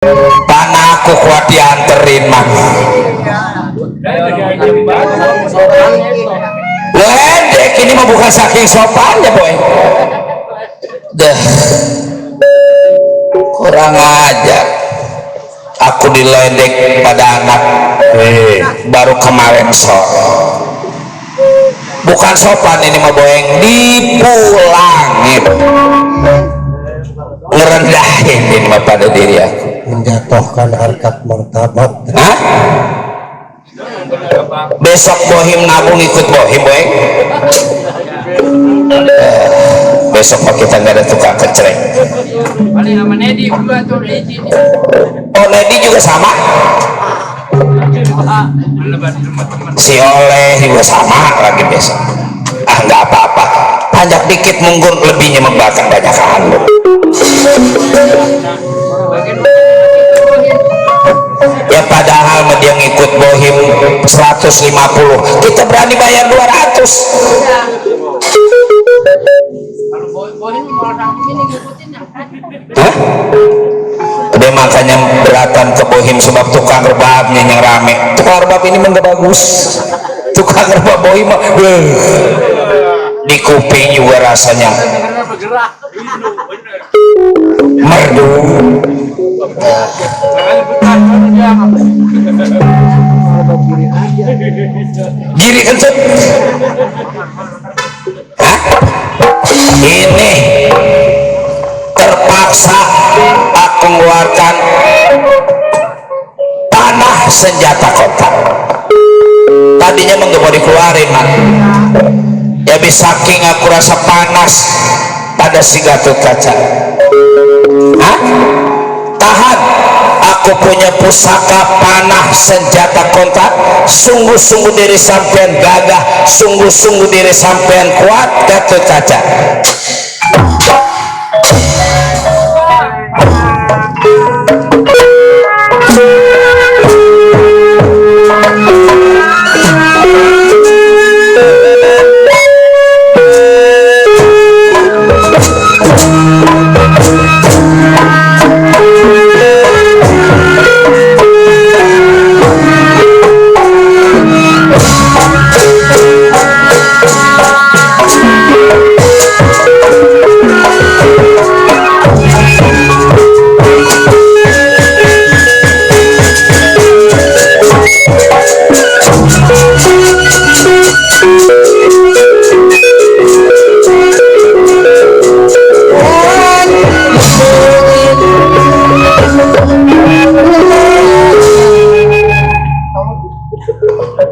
tanah aku kuat dianterin mah ledek ini mah bukan saking sopannya boy dah kurang ajar aku diledek pada anak baru kemarin sore bukan sopan ini mah boy dipulangin ngerendahin ini mah pada diri aku menjatuhkan harkat martabat. hah? Besok bohim nabung ikut bohim boy besok mah kita nggak ada tukang kecreng paling sama Nedi juga tuh Nedi oh Nedi juga sama si Oleh juga sama lagi besok nggak apa-apa panjang dikit mungkin lebihnya membakar banyak hal ya padahal dia ngikut bohim 150 kita berani bayar 200 hah? Dia makanya beratan ke bohim sebab tukang rebabnya yang rame tukang rebab ini mah bagus tukang rebab bohim mah di kuping juga rasanya merdu giri kentut ini terpaksa aku mengeluarkan tanah senjata kotak tadinya mau gak mau dikeluarin man ya bisa saking aku rasa panas pada si Gatot Kaca hah? Tahan aku punya pusaka panah senjata kontak sungguh-sungguh diri sampean gagah sungguh-sungguh diri sampean kuat Gatot Kaca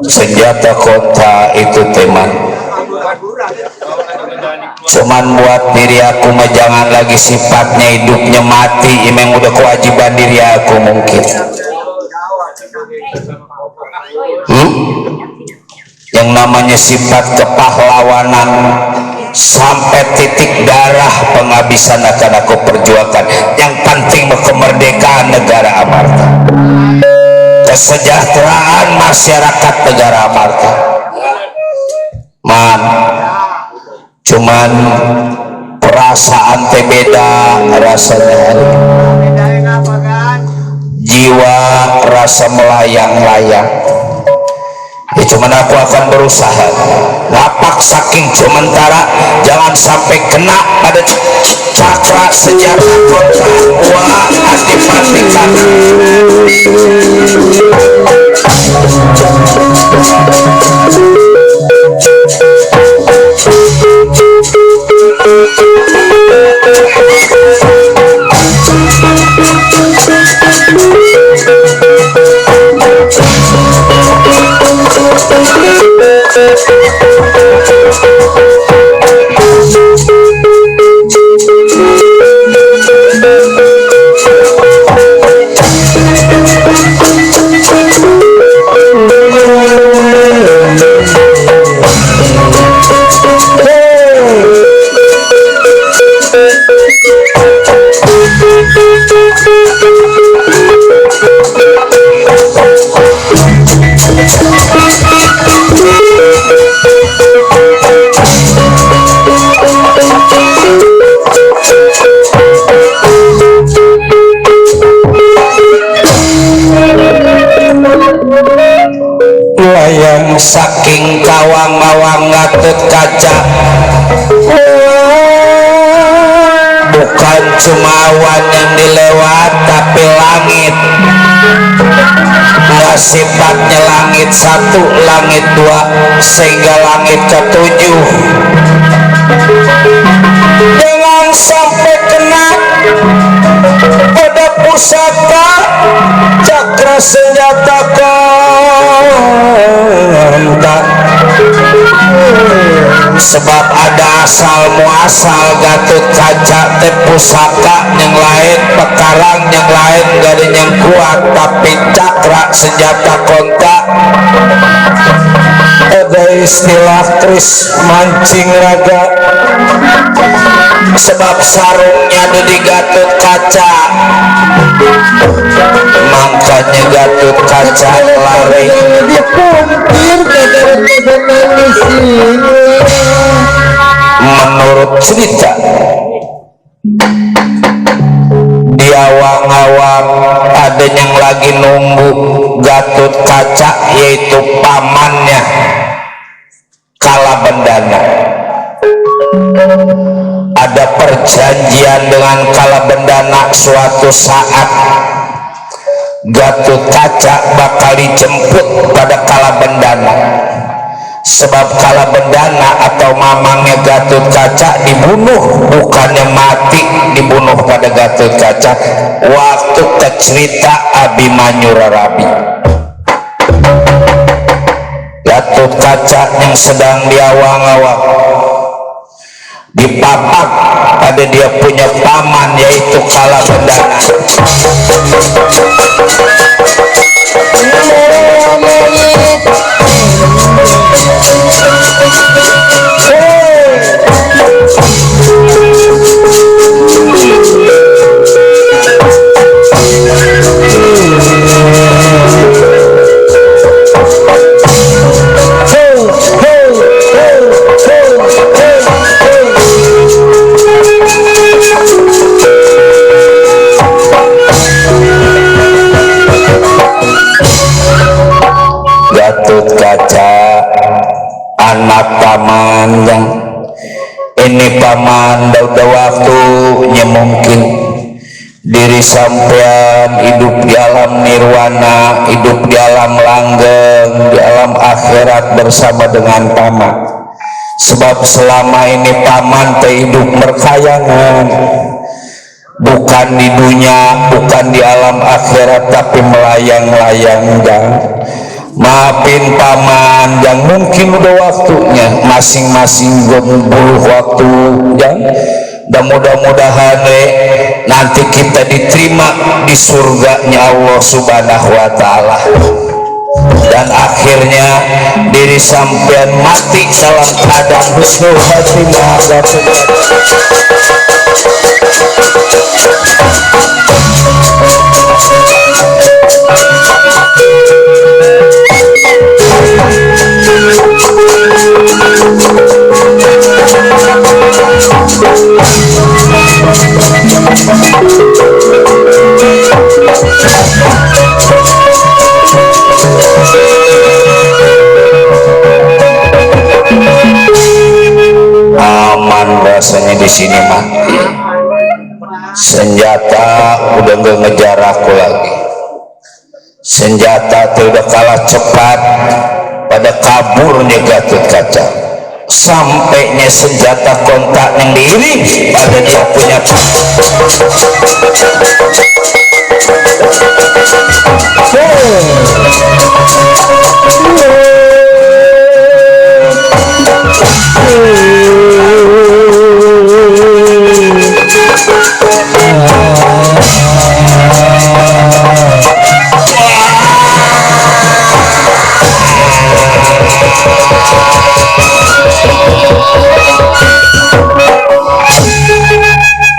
senjata kota itu teman cuman buat diri aku mah jangan lagi sifatnya hidupnya mati emang udah kewajiban diri aku mungkin yang namanya sifat kepahlawanan sampai titik darah penghabisan akan aku perjuangkan yang penting kemerdekaan negara Amarta kesejahteraan masyarakat negara Amarta man cuman perasaan teh beda rasanya jiwa rasa melayang-layang ya cuman aku akan berusaha lapak saking sementara jangan sampai kena pada cakra sejarah kota wah adipatikan yang saking kawang-awang Gatot Kaca bukan cuma awan yang dilewat tapi langit, nggak sifatnya langit satu, langit dua, sehingga langit ketujuh. Jangan sampai kena pada pusaka cakra senjata konta, sebab ada asal muasal Gatot Kaca teh pusaka yang lain, pekarang yang lain gak ada yang kuat, tapi cakra senjata konta ada istilah kris mancing raga, sebab sarungnya di Gatot Kaca, makanya Gatot Kaca lari. Menurut cerita di awang-awang ada yang lagi nunggu Gatot Kaca, yaitu pamannya Kalabendana. Ada perjanjian dengan Kalabendana, suatu saat Gatot Kaca bakal dijemput pada Kalabendana, sebab Kalabendana atau mamangnya Gatot Kaca dibunuh, bukannya mati, dibunuh pada Gatot Kaca waktu kecerita Abimanyu Rarabi. Gatot Kaca yang sedang diawang-awang dipapak pada dia punya paman, yaitu Kalabendana. Gatot Kaca anak paman yang ini paman udah waktunya mungkin diri sampean hidup di alam nirwana, hidup di alam langgeng, di alam akhirat bersama dengan paman, sebab selama ini paman teh hidup berkayangan, bukan di dunia, bukan di alam akhirat, tapi melayang-layang. Maafin paman yang mungkin udah waktunya masing-masing buluh waktu dan mudah-mudahan nanti kita diterima di surganya Allah Subhanahu wa Ta'ala, dan akhirnya diri sampean mati dalam keadaan husnul khatimah. Aman rasanya di sini mah, senjata udah nggak ngejar aku lagi, senjata tuh udah kalah cepat pada kaburnya Gatot Kaca, sampainya senjata kontak yang diiring pada dia punya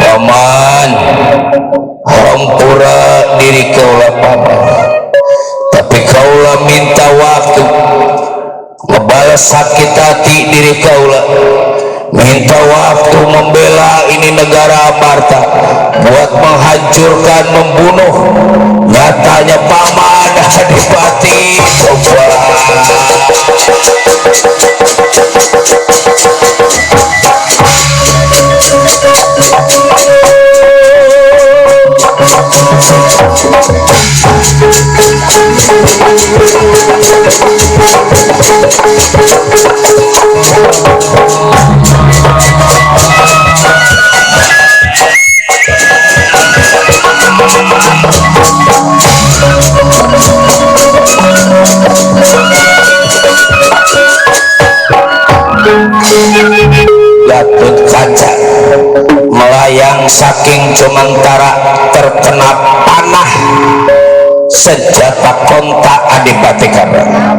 paman. Hampura diri kaulah paman, tapi kaulah minta waktu ngebalas sakit hati diri kaulah, minta waktu membela ini negara Amarta buat menghancurkan, membunuh. Nyatanya paman adipati coba Gatot Kaca melayang saking Jomantara terkena panah senjata kontak Adipati Karna.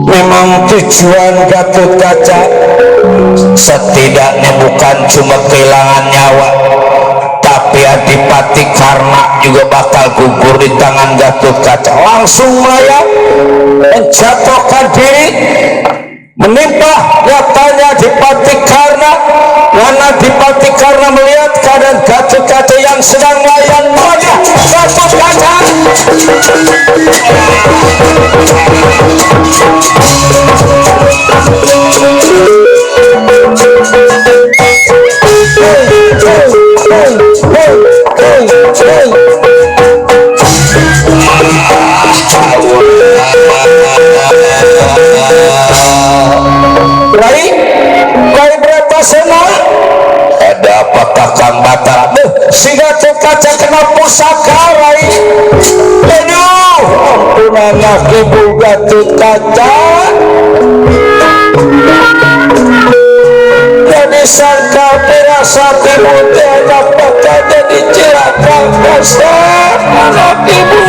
Memang tujuan Gatot Kaca setidaknya bukan cuma kehilangan nyawa, tapi Adipati Karna juga bakal gugur di tangan Gatot Kaca. Langsung melayang menjatuhkan diri, menimpa nyatanya Adipati Karna. Karena Adipati Karna melihat keadaan Gatot Kaca yang sedang melayang, wajah Gatot Kaca Rai Bratasena, ada apakah Kang Batar? Si Gatot Kaca kena pusaka Rai. Aduh, ampun anak ibu Gatot Kaca. Jadi sangka pirasat ibu anak bakal jadi cilaka kasar anak ibu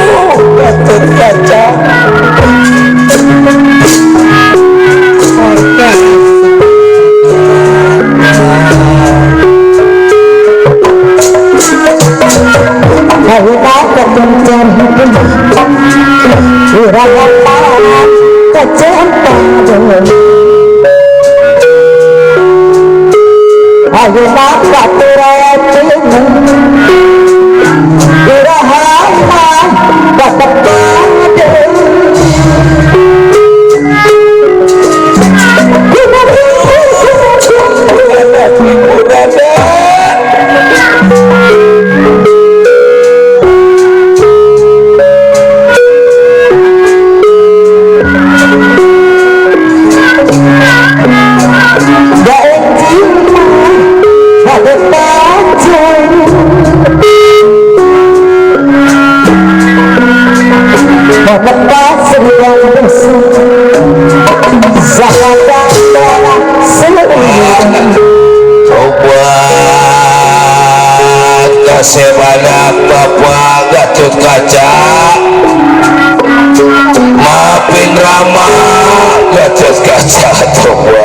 Gatot Kaca. Sebanyak Bapak Gatot Kaca, maafin Rama Gatot Kaca coba.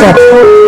Stop.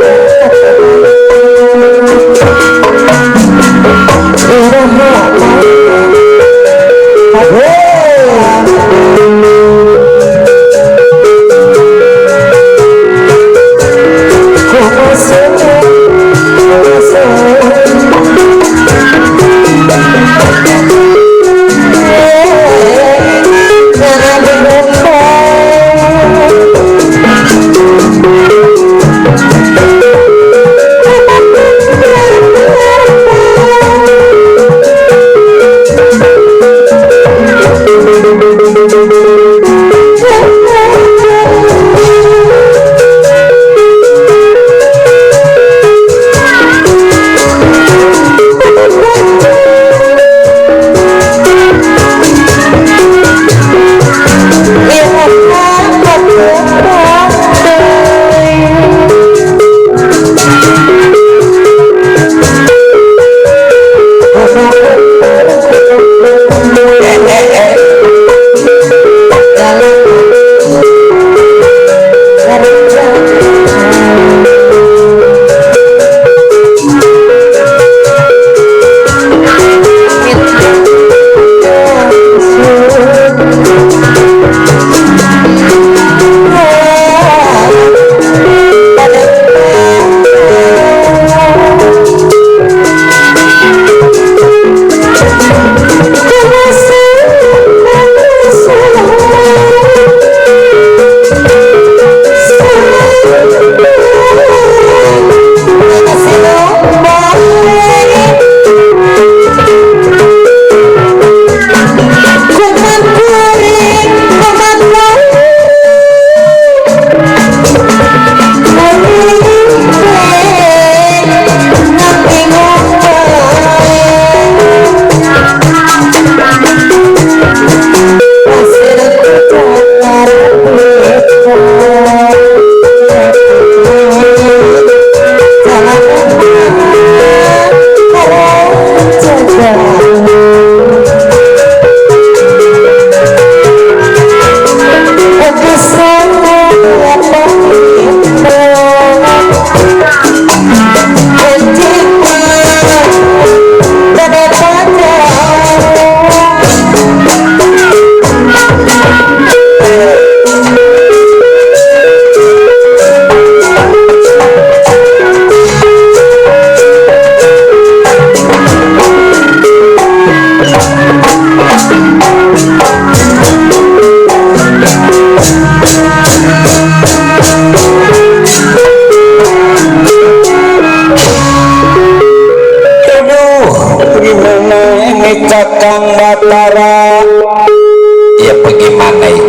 ya bagaimana ya,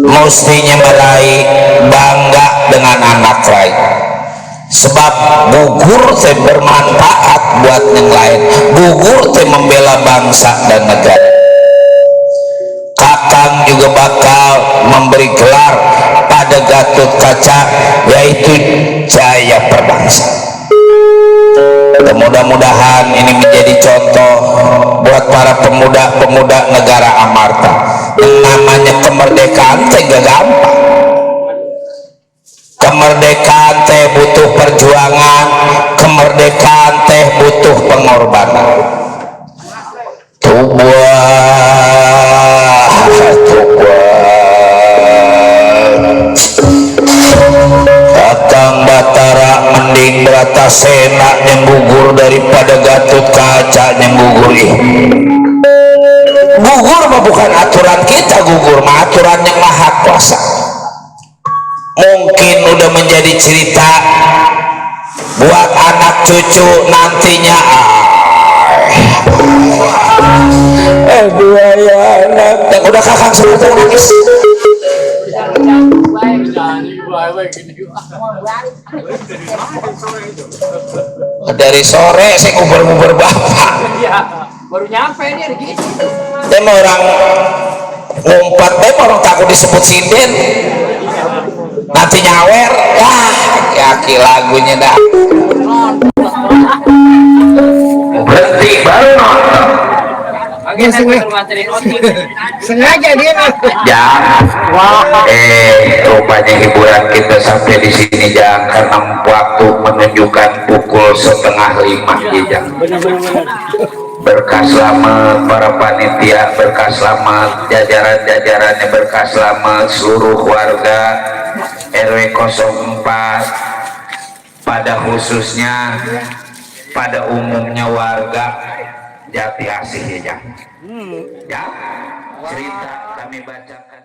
mestinya mulai bangga dengan anak lain, sebab gugur teh bermanfaat buat yang lain, gugur teh membela bangsa dan negara. Kakang juga bakal memberi gelar pada Gatot Kaca, yaitu Jaya Perbangsa. Mudah-mudahan ini menjadi contoh buat para pemuda-pemuda negara Amarta. Yang namanya kemerdekaan teh gak gampang. Kemerdekaan teh butuh perjuangan, kemerdekaan teh butuh pengorbanan. Kakang Batara mending Bratasena yang gugur daripada Gatot Kaca yang gugur ih. Gugur mah bukan aturan kita, gugur mah aturan yang maha kuasa. Mungkin udah menjadi cerita buat anak cucu nantinya. Dua ya anak yang udah kakang sebetulnya nangis. Dari sore saya nguber-nguber bapak. Baru nyampe dia gitu. Tema orang ngumpat, tema orang takut disebut sinden. Nanti nyawer, yaki lagunya dah. Berhenti baru nonton. Sengaja dia Jang, rupanya hiburan kita sampai di sini Jang, karena waktu menunjukkan pukul 4:30 ya Jang. Berkah selamat para panitia, berkah selamat jajaran-jajarannya, berkah selamat seluruh warga RW 04, pada khususnya pada umumnya warga Jati Asih ya Jang. Ya, cerita kami bacakan.